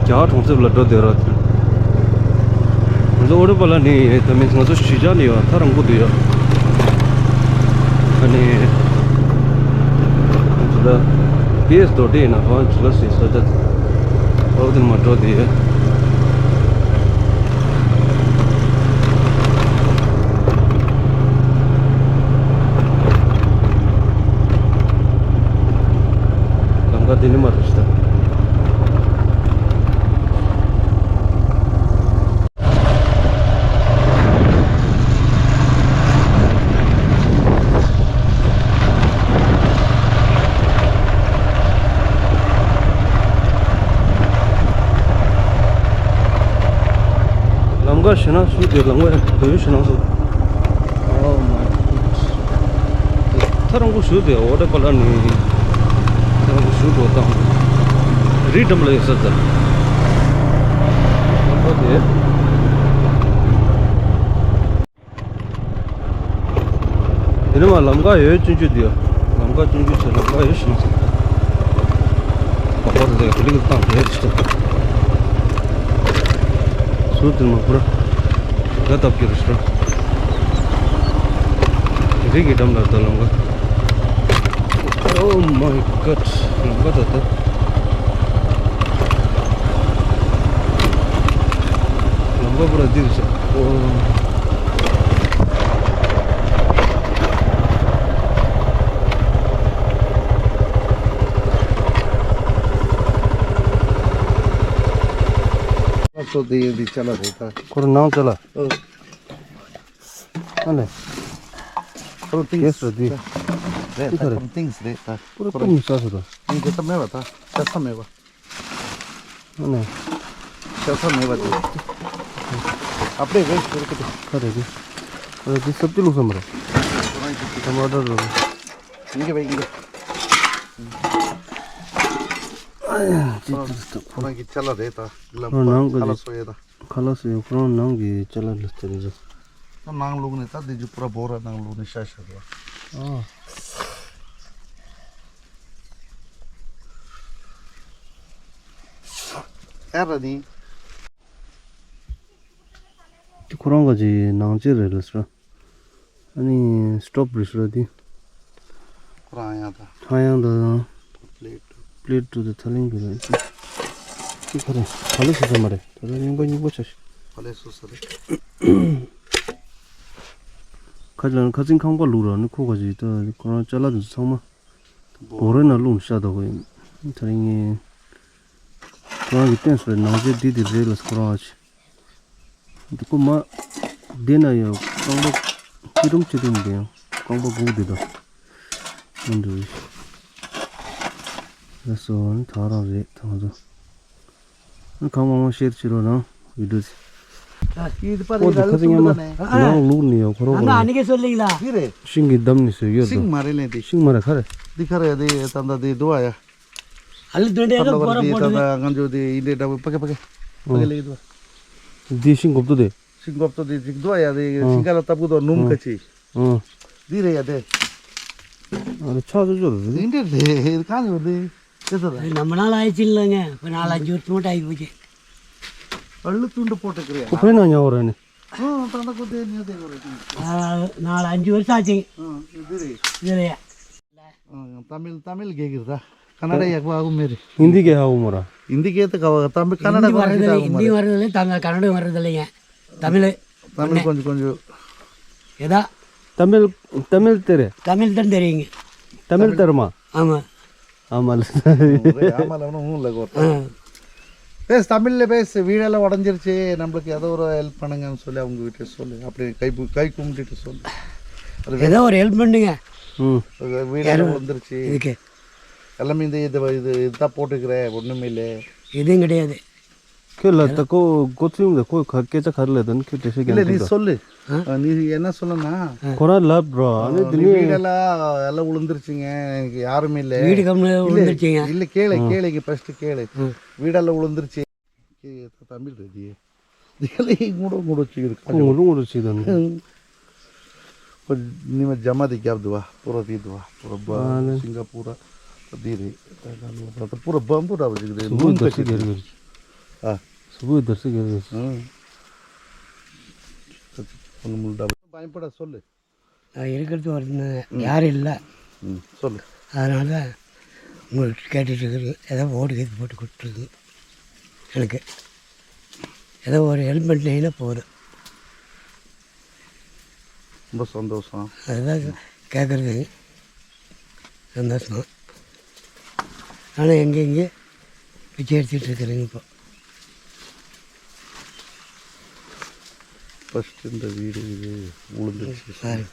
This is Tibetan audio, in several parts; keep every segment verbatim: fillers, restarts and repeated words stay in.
རྒྱ་གར་གྲོང་གསེབ་ལ་འགྲོ་བསྡད་ར། ང་ཚོ་ཨོ་རི་པ་ལ་ནི་ད་མིན་ང་ཚོ་གཞིས་ཆགས་ནི་ཡོད་ཐག་རིང་པོ་འདུག་ཡོད། ཨ་ནི། ང་ཚོ་ད་པི་ཨེས་རྡོ་ཏི་ཡིན་ན་གང་ཅི་ལ་སྲིད་ས་ད། ཨོ་དེ་མ་འགྲོ་བསྡད་ཡོད། ལམ་ཁ་དེ་ནི་མ་རེད་ཤི་ད། ལམ་ཁ་ཞེ་ན་སུ་དེ་ལམ་ཁ་བོད་ཞེ་ན་སུ། Oh my goodness. ཐ་རང་གོ་ཞུ་དེ་ཨོ་རེ་པ་ལ་ནི། ཐ་རང་གོ་ཞུ་དོ་དང་། རི་འགྲམ་ལ་ཡོད་ས་ད། ཨོ་དེ། དེ་ནི་མ་ལམ་ཁ་ཡོད་ཆུང་ཆུང་དེ། ལམ་ཁ་ཆུང་ཆུང་ཆེ་ལམ་ཁ་ཡོད་ཤིང་ས། ཨོ་དེ་དེ་ལིག་དང་དེ་དེ་ཆེ། སུ་དེ་མ་པུ་ར། ག་ཏབ་ཀྱི་རུ་ཤྲ། རི་གི་འགྲམ་ལ་ད་ལམ་ཁ། Oh my God. ལམ་ཁ་ད་ད། ལམ་ཁ་པུ་ར་འདིར་ཤག་ཨོ། སོ་དེ་ཡིན་འདི་ཅ་ལག་རེད་ད། ཁོ་རང་ནང་ཅ་ལག་ཨོ། ཨ་ནི། ཁོ་རང་ཏིང་ངེ་སོ་འདི། རེད་ད། ཁོ་རང་ཏིང་རེད་ད། ཁོ་རང་ཏིང་ས་སོ་ད། ཨིན་དེ་ད་མེད་པ་ད། ཆ་ས་མེད་པ། ཨ་ནི། ཆ་ས་མེད་པ་དེ། ཨ་པྲེ་རེད་ཟེར་གི་དེ། ཁ་རེད་དེ། ཨ་དེ་སབ་ཅི་ལུག་སམ་རེད། ཊ་མ་ཊར་རེད། ཡིན་གི་བས་ཡིན་གི། ཨ་ཡ་ཅི་ཅི་ཅི་ཁོ་རང་གི་ཅ་ལག་རེད་ད། ལམ་ཁོ་རང་ནང་གི་ཁ་ལག་བཟོ་ཡས་ད། ཁ་ལག་ཟེར་ཁོ་རང་ནང་གི་ཅ་ལག་ལ་ཟེར་རེད། ད་ནང་ལུག་ནས་ད་དེ་ཇུ་པུ་ར་བོ་ར་ནང་ལུག་ནས་ཤ་ཤ་རོ། ཨ། ཨ་ར་ནི། དེ་ཁོ་རང་ག་ཅི་ནང་ཅི་རེད་ལ་ཟེར། ཨ་ནི་སི་ཊོབ་རེད་ཟེར་དེ། ཁོ་རང་ཡང་ད། ཧ་ཡང་ད། པླེ་ཊི། པླེ་ཊི་དེ་ཐ་ལིང་གི་རེད། ཅི་ག་རེ་ག་ལེ་སོ་སོ་མ་རེད། ད་ལྟ་རྙིང་པ་རྙིང་པ་ཆ་ཞིག་ག་ལེ་སོ་སོ་རེད། ཁ་ཅིག་ལ་ཁ་ཚིང་ཁང་པ་ལུག་ར་ནི་ཁོ་ག་ཅིག་ད་ཁོ་རང་ཅ་ལག་དེ་ཚོ་ཚང་མ་བོ་རེ་ན་ལུག་ཤ་ད་གོ་ཡིན། ད་རིང་ངས་ཁོ་རང་གི་བསྟན་སོ་རེད། ནང་ཆས་འདི་དེ་རེད་ལ་ཁོ་རང་ཨ་ཅི། འདི་ཀོ་མ། འདི་ན་ཡང་རྐང་པ་ཅི་རུམ་ཅི་རུམ་འདི་ཡང་རྐང་པ་སྒུག་འདི་དང་། མི་འདུག་ལགས་སོ་ད་རང་རེད་ད་ང་ཚོ། ཁང་མང་མང་ཤེར་བྱེད་རོགས་གནང་བི་ཌིའོ་ཟེར། ཨོ་འདི་ཁ་ཚིག་ཉམས་ན་ནང་ལུག་ནི་ཡང་ཁོ་རང་ཁོ་རང་ཤིང་གི་འདམ་ནི་ཟེར་ཡོད་དོ། ཤིང་མ་རེད་ལས་འདི། ཤིང་མ་རེད་ཁ་རེད། འདི་ཁ་རེད་འདི་ད་ད་འདི་འདུག་ཨ་ཡ། ཨ་ལི་དོན་འདྲེ་ལ་ཁ་ལོ་བོ་ར་འདི་བོ་ད་འདྲེ། ད་ང་ཚོ་འདི་ཡིན་འདྲེ་འདྲ་བོ་ཕ་གི་ཕ་གི་ཕ་གི་ལེགས་འདུག་འདི་ཤིང་གོབ་ཏོ་དེ། ཤིང་གོབ་ཏོ་དེ་ཅིག་འདུག་ཡ་དེ་ཤིང་ཁ་ལ་ལྟ་བུ་དོ་ནུམ་ཁ་ཅིག་འདི་རེད་ཡ་དེ། ཨ་རེ་ཆག་ཆོག་ཆོག་རེད། འདི་འདྲེ་རེད་གང་ཡོད་དེ། དེ་ཚོ་རེད། ནམ་ན་ལ་ཡ་ཅིན་ལ་ངས་ཁོ་ན་ལ་འཇུར་ཐུང་ཏ་ཡི་བུ་ཅིག་ཨ་ལི་ཏུན་ཏུ་པོ་ཏེ་ཀ་རེད། ཁོ་ཕེ་ན་ཉ་བོ་རེད་ནི། ཨོ་ད་ད་ཁོ་དེ་ཉོ་དེ་ཁོ་རེད། ཨ་ན་ལ་འཇུར་ས་ཅིག་ཨ་འདི་རེད། འདི་རེད་ཡ། ཨ་ཏ་མིལ་ཏ་མིལ་གེ་གི་ར། ཁ་ན་ཌ་ཡག་པོ་ཨ་གོ་མེ་རེད། ཧིན་དི་གེ་ཧ་གོ་མོ་ར། ཧིན་དི་གེ་ཏ་ག་བ་ཏ་མིལ་ཁ་ན་ཌ་གོ་ར་ཧི་ད་གོ་མོ་ར། ཧིན་དི་མ་རེད་ལེ་ཏ་མིལ་ཁ་ན་ཌ་མ་རེད་ལེ་ཡ། ཏ་མིལ། ཏ་མིལ་ཀོན་ཇུ་ཀོན་ཇུ། ཡ་ད། ཏ་མིལ་ཏ་མིལ་ཏེ་རེ། ཏ་མིལ་ཏན་ཏེ་རེ་ཡིན། ཏ་མིལ་ཏར་མ། ཨ་མ། ཨ་མ་ལ། ཨ་མ་ལ་ནོ་ཧུན་ལ་གོ་ཏ། ཨ། பேஸ் தமிழ்ல பேஸ். வீடெல்லாம் உடஞ்சிருச்சு, நம்மளுக்கு ஏதோ ஒரு ஹெல்ப் பண்ணுங்கன்னு சொல்லி அவங்க கிட்ட சொல்லு. அப்படி கை பு- கை கும்பிட்டுட்டு சொல்லு. அது ஏதோ ஒரு ஹெல்ப் பண்ணுங்க. ம். வீடெல்லாம் விழுந்துருச்சு. இதுக்கு. எல்லாமே இந்த இது இது இதுதான் போட்டுக்கிறேன், ஒண்ணுமே இல்லை. எதுவும் கிடையாது. ཁྱོད་ལ་ད་ཁོ་གོ་ཚུལ་ཡོང་ད་ཁོ་ག་སྐད་ཆ་ག་རེ་ལབ་དོན་ཁྱོད་འགྲེལ་བཤད་རྒྱག་ནི་ད། ཨ། ཁོ་རང་ལབ་རོ་ཨ་ནི་དེ་ནི། ཁོ་ངུ་རུ་ངུ་རུ་བྱེད་ད་ནི། ཁོ་ཉི་མ་རྒྱ་མ་དེ་རྒྱབ་འདུག་བ། པུ་ར་དེ་འདུག་བ། པུ་ར་བ། སིང་ག་པུར་ར་དེ་རེད། ད་ད་ལོ་ད་ད་པུ་ར་བམ་པུ་ར་བ་ཅིག་རེད། ལུང་ག་ཅིག་རེད། ཨ། སུ་བོད་དར་སི་གེ་རེད། ཨ། ཁོ་ནི་མུལ་ད། བ་ཡིན་པ་ད་སོ་ལེ། ཨ། ཡིན་ཁར་དུ་བར་ན་ཡར་ལ། ཨུ། སོ་ལེ། ཨ་རང་ལ། ངོ་སྐད་དེ་ཅིག་ཨེ་ད་བོད་གི་བོད་གི་ཁུར་ཏུ། ཧེལ་གི། ཨེ་ད་བོད་ཧེལ་མེད་ནས་ཡིན་ན་བོད། འབུ་སོང་འདུག་སོང་། ཨ་ད་ཀ་ཀར་དེ། ཨ་ན་སོང་། ཨ་ན་ཡང་གི་ཡང་གི་བི་ཅེར་ཏི་ཏི་ཀ་རིང་པོ། First in the video is Mulundu Chief. ཧའི།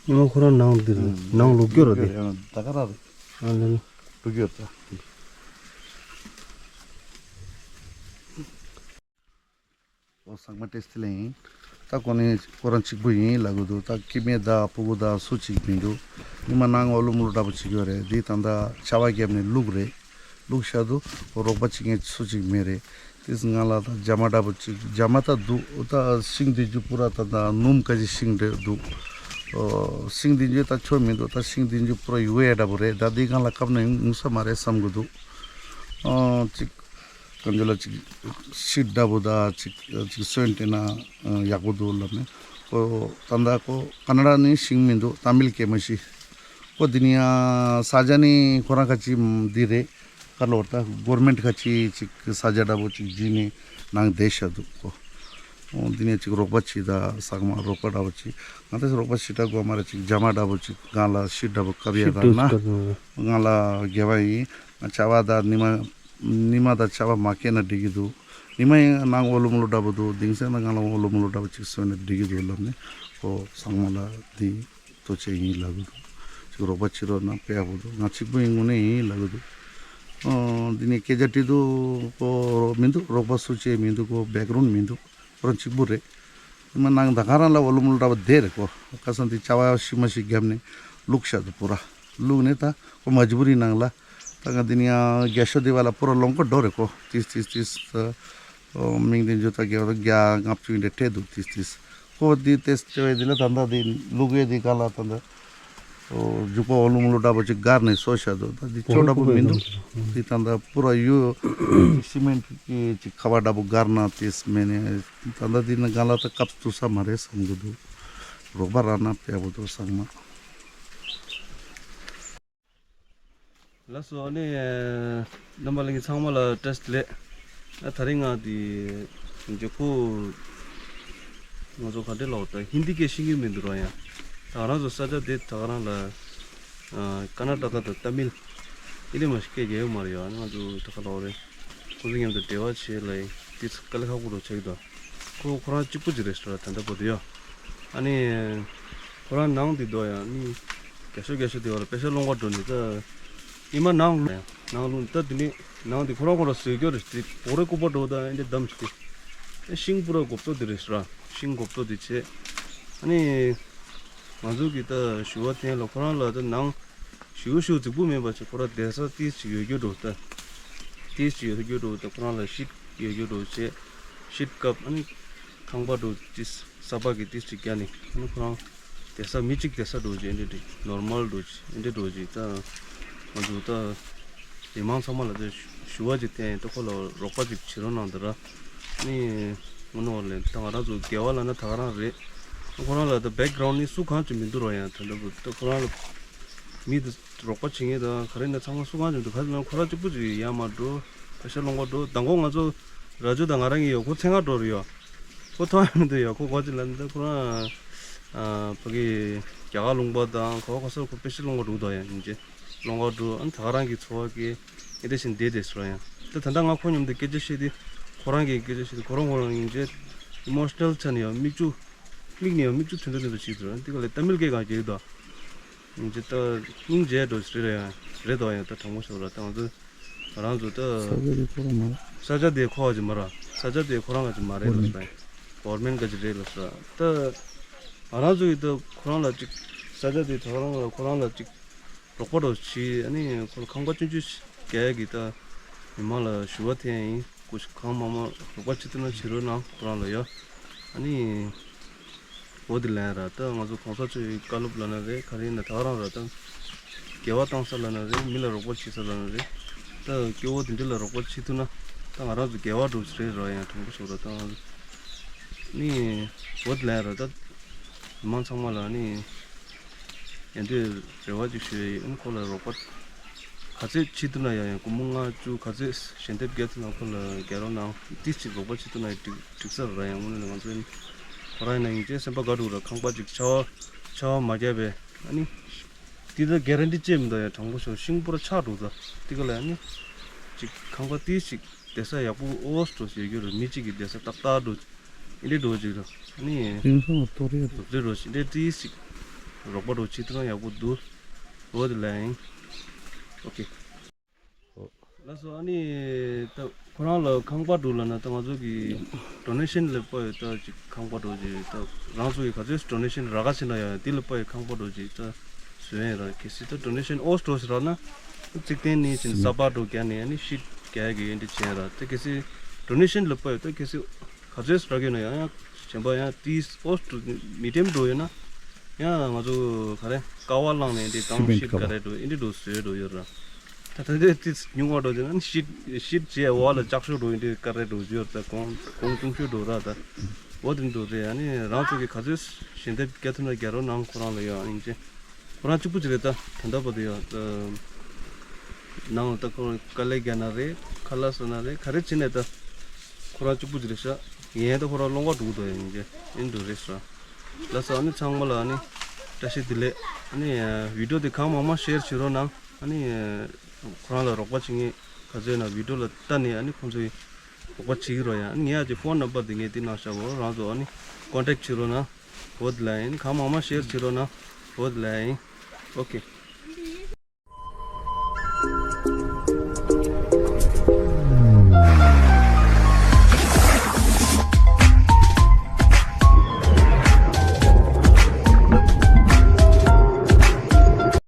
ཉི་མ་ཁོ་རང་ནང་འདིར་ནང་ལུག་སྐྱོར་ར་དེ། ད་ག་ར་རེད། ཨ་ལེ་ལེ། ལུག་སྐྱོར་ད། ཨོ་ཚང་མ་ཏེས་ཏི་ལེ་ཡིན། ད་ཁོ་ནི་ཁོ་རང་གཅིག་པུ་ཡིན་ལབ་གི་འདུག་ད་ཀི་མེ་ད་ཕྲུ་གུ་ད་སུ་གཅིག་མི་འདུག་ཉི་མ་ནང་འོ་ལུ་མུ་ལུ་འདྲ་པོ་གཅིག་ཡོད་རེད། འདི་ད་ད་ཆར་པ་བརྒྱབ་ནས་བླུགས་རེད། བླུགས་ཤག་འདུག་ཁོ་རོགས་པ་བྱེད་མཁན་སུ་གཅིག་མེད་རེད། ཏིས་ང་ལ་ད་རྒྱ་མ་འདྲ་པོ་གཅིག་རྒྱ་མ་ད་འདུག་ད་ཤིང་འདི་ཚོ་པུ་ར་ད་ད་སྣུམ་ཁ་ཅིག་ཤིང་འདྲ་འདུག་ཨོ་ཤིང་འདི་ཚོ་ད་ཆོ་མི་འདུག་ད་ཤིང་འདི་ཚོ་པུ་ར་ཡུ་ཡ་འདྲ་པོ་རེད། ད་འདི་གང་ལ་བཀབ་ན་ཡོང་ས་མ་རེད་བསམ་གི་འདུག་ཨོ་གཅིག་གང་ཅི་ལ་ཅིག་ཤིད་འདྲ་པོ་ད་ཅིག་ཅིག་སོན་སྤྲད་ན་ཡག་པོ་འདུག་ལབ་ནས། ཁོ་ད་ལྟ་ཁོ་ཀ་ན་ཌ་ནས་ཤིང་མི་འདུག་ཏ་མིལ་སྐད་མ་ཤེས། ཁོ་འདི་ནས་ཡང་ས་ཆ་ནི་ཁོ་རང་ཁ་ཅིག་འདི་རེད། ཁ་ལོར་ད་གོར་མེན་ཊི་ཁ་ཅིག་ཅིག་ས་ཆ་འདྲ་པོ་ཅིག་བརྒྱུད་ནས་ནང་བསྡད་བཞག་འདུག་ཁོ། འོ་འདི་ནས་ཅིག་རོགས་པ་བྱེད་ད་ཚང་མ་རོགས་པ་འདྲ་པོ་བྱེད། ང་ཚོས་རོགས་པ་ཞེ་དྲག་དགོས་མ་རེད། ཅིག་རྒྱ་མ་འདྲ་པོ་ཅིག་སྒང་ལ་ཤིད་འདྲ་པོ་བཀབ་ཡ་ཤིད་རག་ན་སྒང་ལ་དགེ་བ་ཡིན། ང་ཆར་པ་ད་ཉི་མ་ཉི་མ་ད་ཆར་པ་མ་བཀལ་ན་འགྲིག་གི་འདུག་ཉི་མ་ཡང་ནང་འོ་ལུ་མུ་ལུ་འདྲ་པོ་འདུག་དེང་སང་ད་སྒང་ལ་འོ་ལུ་མུ་ལུ་འདྲ་པོ་ཅིག་སོན་ན་འགྲིག་གི་འདུག་ལབ་ནས་ཁོ་ཚང་མ་ལ་འདི་ཐུགས་རྗེ་ཆེ་ཡིན་ལབ་གི་འདུག་ཅིག་རོགས་པ་བྱེད་རོགས་གནང་། དཔེ་ཡག་པོ་འདུག་ང་གཅིག་པུ་ཡིན་དངོས་གནས་ཡིན་ལབ་གི་འདུག་ཨོ་འདི་ནས་སྐད་ཆ་དྲིས་འདུག་ཁོ་མི་འདུག་རོགས་པ་སུ་བྱས་མི་འདུག་ཁོ་བེག་རོན་མི་འདུག་ཁོ་རང་གཅིག་པུ་རེད། ཉི་མ་ནང་ད་ག་རང་ལ་འོ་ལུ་མུ་ལུ་འདྲ་པོ་བསྡད་རེད་ཁོ། ཁ་སང་དེ་ཆར་པ་ཤི་མ་ཤི་བརྒྱབ་ནས་བླུགས་བཞག་འདུག་པུ་ར་བླུགས་ནས་ད་ཁོ་མ་ཇི་བུ་རི་ནང་ལ་ད་ང་འདི་ནས་ཡང་རྒྱ་ཤོ་དེ་བ་ལ་པུ་ར་ལོང་ཀོ་འགྲོ་རེད་ཁོ། ཏིས་ཏིས་ཏིས་ད་མིང་དེ་འཇུ་ད་རྒྱ་བ་རྒྱ་ལྔ་བཅུ་འདྲ་སྤྲད་འདུག་ཏིས་ཏིས་ཁོ་དེ་ཏེས་སྤྲད་བས་དེ་ལ་ད་ད་དེ་བླུགས་ཡས་དེ་ག་ལ་ད་ད། ཨོ་རྒྱུག་པ་འོ་ལུ་མུ་ལུ་འདྲ་པོ་ཅིག་སྒར་ནས་གསོ་བཞག་འདུག་ད་འདི་ཆོ་འདྲ་པོ་མི་འདུག་འདི་ད་ད་པུ་ར་ཡུ་སི་མེན་ཊི་གི་ཅིག་ཁ་བ་འདྲ་པོ་སྒར་ན་ཏིས་མེད་ནས་ད་ད་འདི་ནི་ག་ལ་ད་སྐབས་ཐུག་ས་མ་རེད་བསམ་གི་འདུག་རོགས་པ་རག་ན་དཔེ་ཡག་པོ་འདུག་ཚང་མ། ལགས་སོ། ཨ་ནི་རྣམ་པ་ལྷན་རྒྱས་ཚང་མ་ལ་བཀྲ་ཤིས་བདེ་ལེགས། ད་དེ་རིང་ང་འདི་འཇོག་ཁུལ་ང་ཚོ་ག་འདྲ་ལབ་དགོས་རེད། ད་ཧིན་དི་སྐད་ཤེས་ཀྱི་མི་འདུག་ར། ཡང་ད་ང་རང་ཚོ་ས་ཆ་འདི་ད་ག་རང་ལ་ཨ་ཀར་ནཱ་ཊ་ཀ་དང་ཏ་མིལ་ཨི་ལི་མ་ཤི་སྐད་རྒྱག་ཡོད་མ་རེད། ཡང་ང་ཚོ་ད་ག་ལབ་དགོས་རེད། ཁོ་ཚོ་མཉམ་དུ་འབྲེལ་བ་བྱེད་ལ་ཡིན་ཏིས་དཀའ་ལས་ཁག་པོ་འདྲ་ཆགས་ཀྱི་འདུག་ཁོ་ཁོ་རང་གཅིག་པུ་ཅིག་རེད་ཤག་ད་ལྟ་བར་དུ་ཡ། ཨ་ནི་ཁོ་རང་ནང་འདི་འདུག་ཡ། ཨ་ནི་རྒྱ་ཤོ་རྒྱ་ཤོ་དེ་བ་ལ་པེ་ཤ་སློང་ག་འགྲོ་ནི་ད་ཉི་མ་ནང་ལུ་ནང་ལུ་ད་དེ་ནི་ནང་འདི་ཁོ་རང་ཁོ་རང་བཟོས་རྒྱུ་རེད། དེ་བོ་རེ་ལྐུགས་པ་འགྲོ་ད་ཨེ་འདྲ་བསྡམས་ཤིག་དེ་ཤིང་པུ་ར་གོབ་ཏོ་དེ་རེད་ཤག་ཤིང་གོབ་ཏོ་དེ་བྱས། ཨ་ནི་ང་ཚོ་གི་ད་ཞུ་བ་འཐེན་ལ་ཁོ་རང་ལ་ད་ནང་ཞུ་ཞུ་རྫིག་པོ་མེད་པ་ཅིག་ཁོ་ར་བསྡད་ས་ཏིས་ཅིག་ཡོད་རྒྱུ་འགྲོ་ད། ཏིས་ཅིག་ཡོད་རྒྱུ་འགྲོ་ད། ཁོ་རང་ལ་ཤིད་ཡོད་རྒྱུ་འགྲོ་བྱས། ཤིད་བཀབ། ཨ་ནི་ཁང་པ་འགྲོ་ཏིས་ས་ཕག་གི་ཏིས་ཅིག་རྒྱག་ནི། ཨ་ནི་ཁོ་རང་བསྡད་ས་མི་གཅིག་བསྡད་ས་འགྲོ་ཅིག་ཨེ་འདྲ་འགྲིག་ནོར་མལ་འགྲོ་ཅིག་ཨེ་འདྲ་འགྲོ་ཅིག་ད་ང་ཚོ་ད་མི་མང་ཚང་མ་ལ་ད་ཞུ་བ་ཅིག་བསྟན་ད་ཁོ་ལ་རོགས་པ་ཅིག་བྱེད་རོགས་གནང་ད་ར། ཨ་ནི་དངོས་གནས་ལ་ད་ང་རང་ཚོ་དགེ་བ་ལབ་ན་ད་ག་རང་རེད། ཁོ་རང་ལ་ད་བེག་གྷ་རའུན་ཌ་ནི་སུ་གང་ཅིག་མི་འདུག་ར། ཡང་ད་ལྟ་བུ་ད་ཁོ་རང་ལ་མི་དེ་རོགས་པ་བྱེད་མཁན་དང་ག་རེ་ན་ཚང་མ་སུ་གང་ཅིག་འདུག་ག་ཚོད་ན་ཁོ་རང་གཅིག་པུ་ཅིག་ཡར་མར་འགྲོ། པེ་ཤ་སློང་ག་འགྲོ། མདང་དགོང་ང་ཚོ་ར་ཇོ་དང་ང་རང་གཉིས་ཡོད། ཁོ་མཚན་ག་འགྲོ་རེད་ཡོད། ཁོ་མཐོང་ཡ་མི་འདུག་ཡོད། ཁོ་ག་ཅིག་ལ་འདི་ཁོ་རང་ཨ་ཕ་གི་རྒྱ་གར་ལུང་པ་དང་ག་བ་ག་ས་ཁོ་པེ་ཤ་སློང་ག་འགྲོ་དོ་ཡ་ཡིན་ཅེ། སློང་ག་འགྲོ། ཨ་ནི་ད་ག་རང་གི་འཚོ་བ་སྐྱེལ་ཨེ་འདྲ་བཞིན་བསྡད་བསྡད་སོང་ཡ། ད་ད་ལྟ་ང་ཁོ་མཉམ་དུ་སྐད་ཆ་བཤད་དུས་ཁོ་རང་གི་སྐད་ཆ་བཤད་དུས་ཁོ་རང་ཁོ་རང་ཡིན་ཅེ། ཨི་མོ་ཤི་ནལ་ཆ་ནས་ཡང་མིག་ཆུ་མིག་ནས་ཡང་མིག་ཆུ་ཐོན་འདྲ་ཐོན་འདྲ་བྱེད་འདུག་འདི་ག་ལས་ཏ་མིལ་སྐད་གང་རྒྱག་གི་འདུག་ཨ་ནི་ཅི་ད་སྙིང་རྗེ་འགྲོ་ཞིག་རེད་ཡ། རེད་དོ་ཡ། ད་དྲང་མོ་ཤོད་ལ་ད་ང་ཚོ་ང་རང་ཚོ་ད་ས་ཆ་དེ་ཁོ་རང་མ་རེད། ས་ཆ་དེ་ཁོ་ག་ཅིག་མ་རེད། ས་ཆ་དེ་ཁོ་རང་ག་ཅིག་མ་རེད་ལ་ས། གོ་ཝར་མེན་ཊི་ག་ཅིག་རེད་ལ་ས། ད་ང་རང་ཚོ་ཡི་ད་ཁོ་རང་ལ་ཅིག་ས་ཆ་དེ་ད་རང་ལ་ཁོ་རང་ལ་ཅིག་རོགས་པ་རོགས་བྱེད། ཨ་ནི་ཁོ་ལ་ཁང་པ་ཆུང་ཆུང་ཞིག་རྒྱག་ཡ་གི་ད་མི་མང་ལ་ཞུ་བ་འཐེན་ཡིན། སྐུ་ཞིག་གང་མང་མང་རོགས་པ་བྱེད་ཐུབ་ན་བྱེད་རོགས་གནང་ཁོ་རང་ལ་ཡ། ཨ་ནི་འོ་དེ་ལན་ར་ད་ང་ཚོ་གོང་ས་མཆོག་གི་བཀའ་སློབ་ལབ་ན་རེད། ག་རེ་ཡིན་ན་ད་ག་རང་ར་ད་དགེ་བ་བཏང་ས་ལབ་ན་རེད། མི་ལ་རོགས་པ་བྱེད་ས་ལབ་ན་རེད། ད་སྐྱེ་བོ་དེ་འདྲ་ལ་རོགས་པ་བྱེད་ཐུབ་ན་ད་ང་རང་ཚོ་དགེ་བ་སྒྲུབ་ཞིག་རེད་ར། ཡང་དྲང་པོ་ཞུ་ར། ད་ནི་འོ་དེ་ལ་ཡང་ར། ད་མི་མང་ཚང་མ་ལ་ནི་ཡང་དེ་རེ་བ་ཅིག་ཞུ་ཡ་ཡིན། ཁོ་ལ་རོགས་པ་ག་ཚོད་བྱེད་ཐུབ་ན་ཡང་། ཡང་སྒོར་མོ་ལྔ་བཅུ་ག་ཚོད་ཞལ་འདེབས་རྒྱག་ཐུབ་ན་ཁོ་ལ་རྒྱག་རོགས་གནང་། ཏིས་ཅིག་རོགས་པ་བྱེད་ཐུབ་ན་ཡང་འགྲིག་འགྲིག་ས་རེད་ར། ཡང་དངོས་གནས་ལ་ང་ཚོ་ཁོ་རང་ཡིན་ན་ཡིན་ཅེས་སེམས་པ་དགའ་འདུག་ར། ཁང་པ་ཅིག་ཆར་པ་ཆར་པ་མ་བརྒྱབ་པས་ཨ་ནི། དེ་ད་གྷ་རན་ཊི་བཅས་མི་འདུག་ཡ། དྲང་པོ་ཤོད། ཤིང་པོ་ར་ཆག་འགྲོ་ད། དེ་ག་ལ་ཨ་ནི་ཅིག་ཁང་པ་ཏིས་ཅིག་བསྡད་ས་ཡག་པོ་ཨོ་སི་འགྲོ་ཞིག་ཡོད་ར། མི་གཅིག་གིས་བསྡད་ས་ཏག་ཏག་འགྲོ། ཨེ་འདྲས་འགྲོ་ཅིག་ར། ཨ་ནི་དེང་སང་ལ་ཏོ་རེད་ར། རེད་རོ་ཞིག་འདྲས་ཏིས་ཅིག་རོགས་པ་འགྲོ་བྱེད་ཐུབ་ན་ཡག་པོ་འདུག་འོ་དེ་ལ་ཡིན། ཨོ་ཁེ། ལགས་སོ། ཨ་ནི་ད་ཁོ་རང་ལ་ཁང་པ་འགྲོ་ལབ་ན་ད་ང་ཚོ་གི་ཌོ་ནེ་ཤན་ལ་དཔག་ཡོད་ད་ཅིག་ཁང་པ་འགྲོ་ཅིག་ད་རང་ཚོ་གི་ག་ཚོད་ཌོ་ནེ་ཤན་རག་ག་ཕྱིན་ན་ཡང་དེ་ལ་དཔག་ཡོད་ཁང་པ་འགྲོ་ཅིག་ད་བཟོས་ཡིན་ར། གལ་སྲིད་ད་ཌོ་ནེ་ཤན་ཨོ་སི་འགྲོ་ཞིག་རག་ན་གཅིག་བརྟེན་ནི་ཅིག་ས་པ་འགྲོ་རྒྱག་ནས་ཨ་ནི་ཤིད་རྒྱག་གི་ཡིན་འདྲ་བྱས་ར། ད་གལ་སྲིད་ཌོ་ནེ་ཤན་ལ་དཔག་ཡོད་ད་གལ་སྲིད་ག་ཚོད་རག་གི་ཡོད་ན་ཡང་ཡང་གཞན་པ་ཡང་དེ་ཨོ་སི་འགྲོ་མི་ཊེམ་འགྲོ་ཡོད་ན་ཡང་ང་ཚོ་ག་རེ་ཀ་བ་བླངས་ནས་འདི་གང་ཤིད་ག་རེ་འགྲོ་ཨེ་འདྲ་འགྲོ་བཟོས་འགྲོ་ཡོད་ར། ད་ད་ལྟའི་ཏིས་ཉུང་བ་འགྲོ་དེ་ན་ཤིད་ཤིད་བྱས་བ་ལ་ལྕགས་ཤོག་འགྲོ་ཡིན་དེ་ཀ་རེ་འགྲོ་རྒྱུ་ཡོད་ད། གོང་གོང་ཆུང་ཤོས་འགྲོ་ར་ད། འོ་དེ་འགྲོ་རེད། ཨ་ནི་རང་ཚོ་གི་ག་ཚོད་ཞལ་འདེབས་རྒྱག་ཐུབ་ན་རྒྱག་རོགས་གནང་ཁོ་རང་ལ་ཡོད། ཨ་ནི་ཅེ་ཁོ་རང་གཅིག་པུ་ཅིག་རེད་ད། ད་ལྟ་བར་དུ་ཡོད་ད། ནང་ལ་ད་ཁོ་རང་དཀའ་ལས་རྒྱག་ན་རེད། ཁ་ལག་ཟ་ན་རེད། ག་རེ་བྱེད་ནས་ད་ཁོ་རང་གཅིག་པུ་ཅིག་རེད་ཤག་ཡིན་ད་ཁོ་རང་སློང་བ་འགྲོ་གི་འདུག་ཡིན་ཅེ་ཨེ་འགྲོ་རེད་ཤག་ལགས་སོ། ཨ་ནི་ཚང་མ་ལ་ཨ་ནི་བཀྲ་ཤིས་བདེ་ལེགས། ཨ་ནི་བི་ཌི་ཡོ་དེ་གང་མང་མང་ཤེར་བྱེད་རོགས་གནང་། ཨ་ནི་ཁོ་རང་ལ་རོགས་པ་བྱེད་མཁན་ག་ཚོད་ན་བི་ཌི་ཡོ་ལ་ལྟ་ནས་ཨ་ནི་ཁོང་ཚོའི་རོགས་པ་བྱེད་ཀྱི་རོགས་ཡ། ཨ་ནི་ངས་ཨ་ཅེ་ཕོན་ནམ་པར་དེ་ངས་དེ་ནང་བཞག་གོ་རང་ཚོ་ཨ་ནི་ཀོན་ཊེག་བྱེད་རོགས་གནང་། འོ་དེ་ལ་ཡིན། གང་མང་མང་ཤེར་བྱེད་རོགས་གནང་། འོ་དེ་ལ་ཡིན། ཨོ་ཁེ།